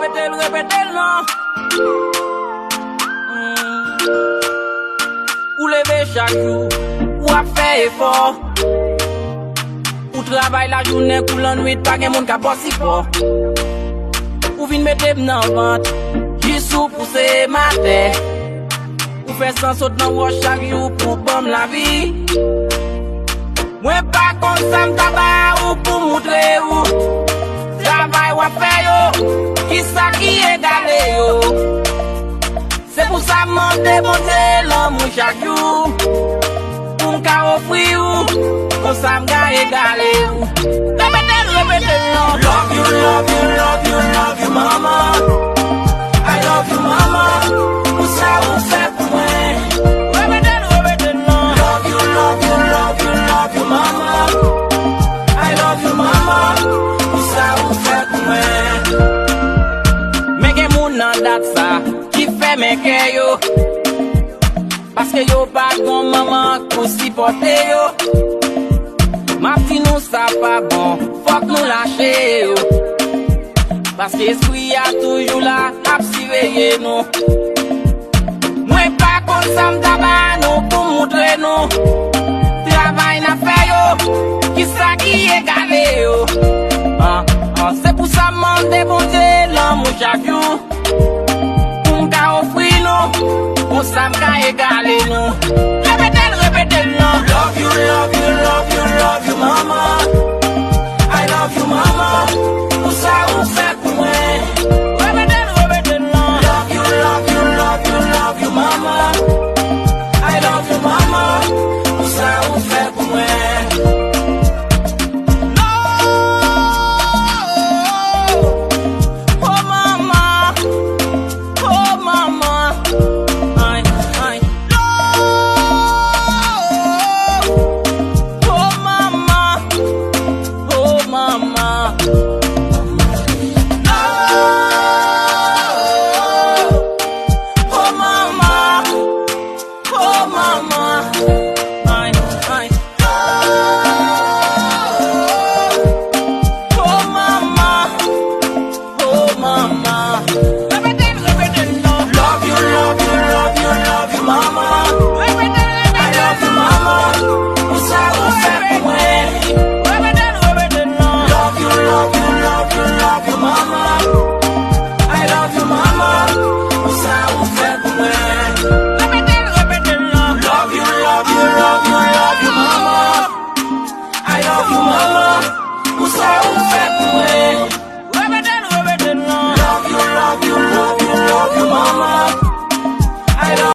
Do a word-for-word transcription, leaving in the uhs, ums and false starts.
Repete l, repete l non. Hmm. Ou leve chak jou, ou ap fè efò. Ou travay lajounen kou lannwit, pa gen moun k ap ba w sipò. Ou vin mete m nan vant, jis ou pouse m atè. Ou fè san sot nan wòch chak jou pou ban m lavi. Mwen pa konn sa m ta ba ou pou moutre ou. Travay w ap fè yo, kisa ki egale yo? Se pou sa m mande Bondye lanmou chak jou, pou m ka ofri ou, konsa m ka egale ou. Repete l, repete l non. Love you, love you, love you, love you, mama. I love you, mama, pou sa ou fè pou mwen. Repete l, repete l non. Love you, love you, love you, love you, mama. I love you, mama, pou sa ou fè pou mwen. Men gen moun nan dat sa ki fèmen kè yo, paske yo pa gon manman pou sipòte yo. M ap di nou sa pa bon, fòk nou lache yo, paske espri a toujou la, l ap siveye nou. Mwen pa konn sa m ta ba nou pou moutre nou travay n ap fè yo, kisa ki egale yo. Ah, ah, se pou sa m mande Bondye lanmou chak jou, pou m ka ofri nou, konsa m ka egale nou. Repete l, repete l non. Love you, love you, love you, love you, mama. I love you, mama, pou sa ou fè pou mwen. Repete l, repete l non. Love you, love you, love you, love you, mama. I love you, mama, pou sa ou fè pou mwen. Love, oh mama, oh mama, ay, ay. Love, oh mama, oh mama. Love, oh mama, oh mama, ay, ay. Love, oh mama, oh mama.